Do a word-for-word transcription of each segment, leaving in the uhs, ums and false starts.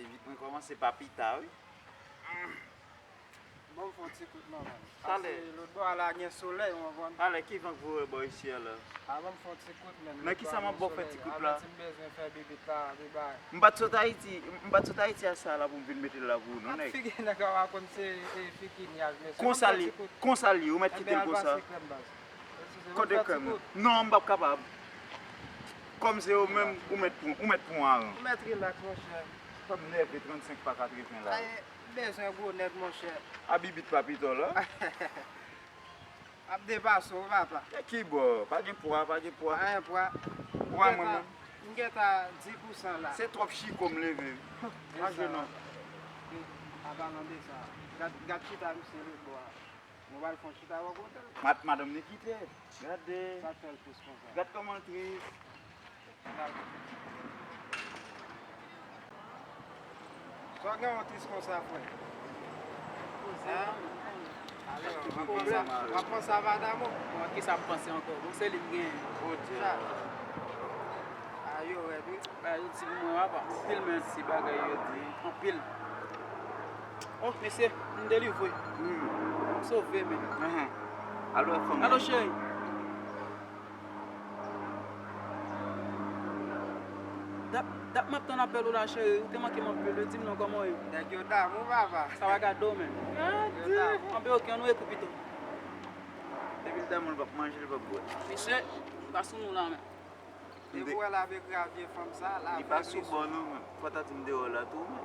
Mwen kòmanse pa pita, wi. Bon, m fè yon ti kout non, man. Talè. Paske lòt bò a la gen solèy, ou konprann? Talè, ki van k voye bò isi a la? A, ban m fè yon ti kout, man. Nan kisa m ap ba w fè ti kout la? Avan ti m bezwen fè bibit la, bibay. M pa t sot Ayiti, m pa t sot Ayiti a sa la pou m vin mete l la pou ou, non, nèg. Figi nèg la rakonte se, e, figi nyaj, mesye. Konsa l ye, konsa l ye, ou mèt kite l konsa. Kote krèm nan? Non, m p ap kapab. Kòm se ou menm, ou mèt pran, ou mèt pran aran. Ou mèt rilaks, monchè. Kòm nève trannsenk pa katreven la. Ay, bezwen gwo nèg, monchè. A bibit pa pito la. Ap depase w, papa. E ki bò? Pa gen pwa, pa gen pwa. Pa gen pwa. Pwa mwen menm. M gentan di pou san la. Se twòp chiko m leve. Manje non. Apalan de sa, gad, gad chita misye lòt bò a. Nou pral fè yon chita bò kote l. Mat, madanm ni kite. Gade. Sa k fè l tris konsa? Gad kòman l tris. Gad. Sa w gen w tris konsa, frè? Poze. Hein? Ale, w ap panse, w ap panse a madanm ou? Bon, kisa m panse ankò? Bon, se li m genyen. Poze. Sa. A, yo rèd, wi. Bagay yo di pou mwen, papa. Anpil, men. Si bagay yo di. Anpil. Oh, mesye, m delivre. M sove, men. Alo, fanm. Alo, cheri. Dat, dat m ap tann apèl ou la, cheri. Ou te manke m anpil, wi. Di m non, kòman w ye? Nèg yo damou, papa. Sa va gade w, men. Nèg yo damou. Anben, oke, ann nou ekri pito. Depi l damou, l p ap manje, l p ap bwè. Mesye, m pa sou nou la, men. Depi w wè l ap ekri a vye fanm sa, la vrè mesye. Li pa sou bò non, men. Fò ta di m deyò la tou, men.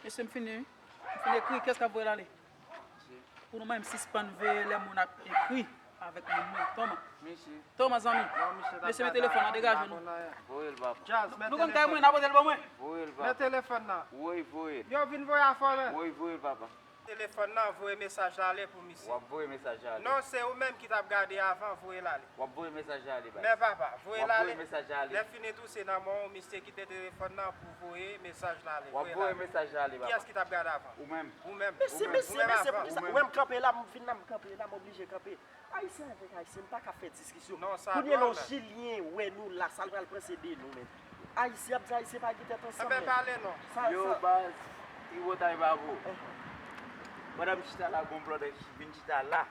Mesye, m fini, wi. M fin ekri, kiyès k ap voye l ale? Pou nou menm, sispann veye lè moun ap ekri avèk moun mwen, Toma. Toma, zanmi. Mesye, men telefòn nan, degaje nou. Voye l, papa. Nou konn kay mwen, n a pote l ban mwen. Voye l, papa. Men telefòn nan. Woy, voye l. Yo vin voye afè w, men. Woy, voye l, papa. Telefòn nan, voye mesaj la ale pou misye. W ap voye mesaj la ale. Non, se ou menm ki t ap gade avan, voye l ale. W ap voye mesaj la ale, baz. Men papa, voye l ale. W ap voye mesaj la ale. Lè fini tou, se nan men w misye kite telefòn nan pou voye mesaj la ale. W ap voye mesaj la ale, papa. Kiyès ki t ap gade avan? Ou menm. Ou menm. Mesye, mesye, mesye, poukisa ou wè m kanpe la, m vin la, m kanpe la, m oblije kanpe. Ayisyen avèk Ayisyen, m pa ka fè diskisyon. Kounye a la, Jilyen wè nou la, sa l pral panse de nou, menm. Ayisyen ap di Ayisyen pa gen tèt ansanm, menm. Yo, baz, Iwo Tay Babo. Pandan m chita la, gon blòdè vin chita la.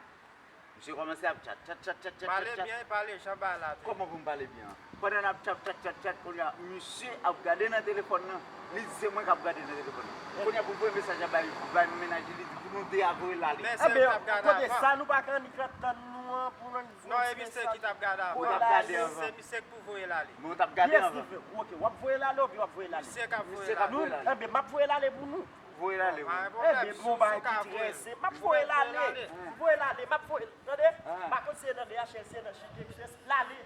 Misye kòmanse ap tchat, tchat, tchat, tchat, tchat, tchat. Pale byen, pale jan bagay la te ye. Kòman pou m pale byen an? Pandan n ap tchat, tchat, tchat, tchat, kounye a, misye ap gade nan telefòn nan. Li di se mwen k ap gade nan telefòn nan. Kounye a pou l voye mesaj la bay, bay mennaj li, li di pou nou de a voye l ale. Men se yo k t ap gade avan. Kote sa nou pa ka annik ap tann nou an pou nou annik voye ti mesaj. Non, e misye ki t ap gade avan. Ou t ap gade avan. Se misye k pou voye l ale. Men ou t ap gade avan. Kiyès ki fè? Oke, w ap voye l ale oubyen w ap voye l ale? Misye k ap voye l ale. Nou, enben, m ap voye l ale pou nou. Voye l ale, wi. Enben, bon, bagay ki trè senp. M ap voye l ale. M voye l ale, m ap voye l. Tande? M pa konn si se nan D H L, si se nan Chic Express. L ale.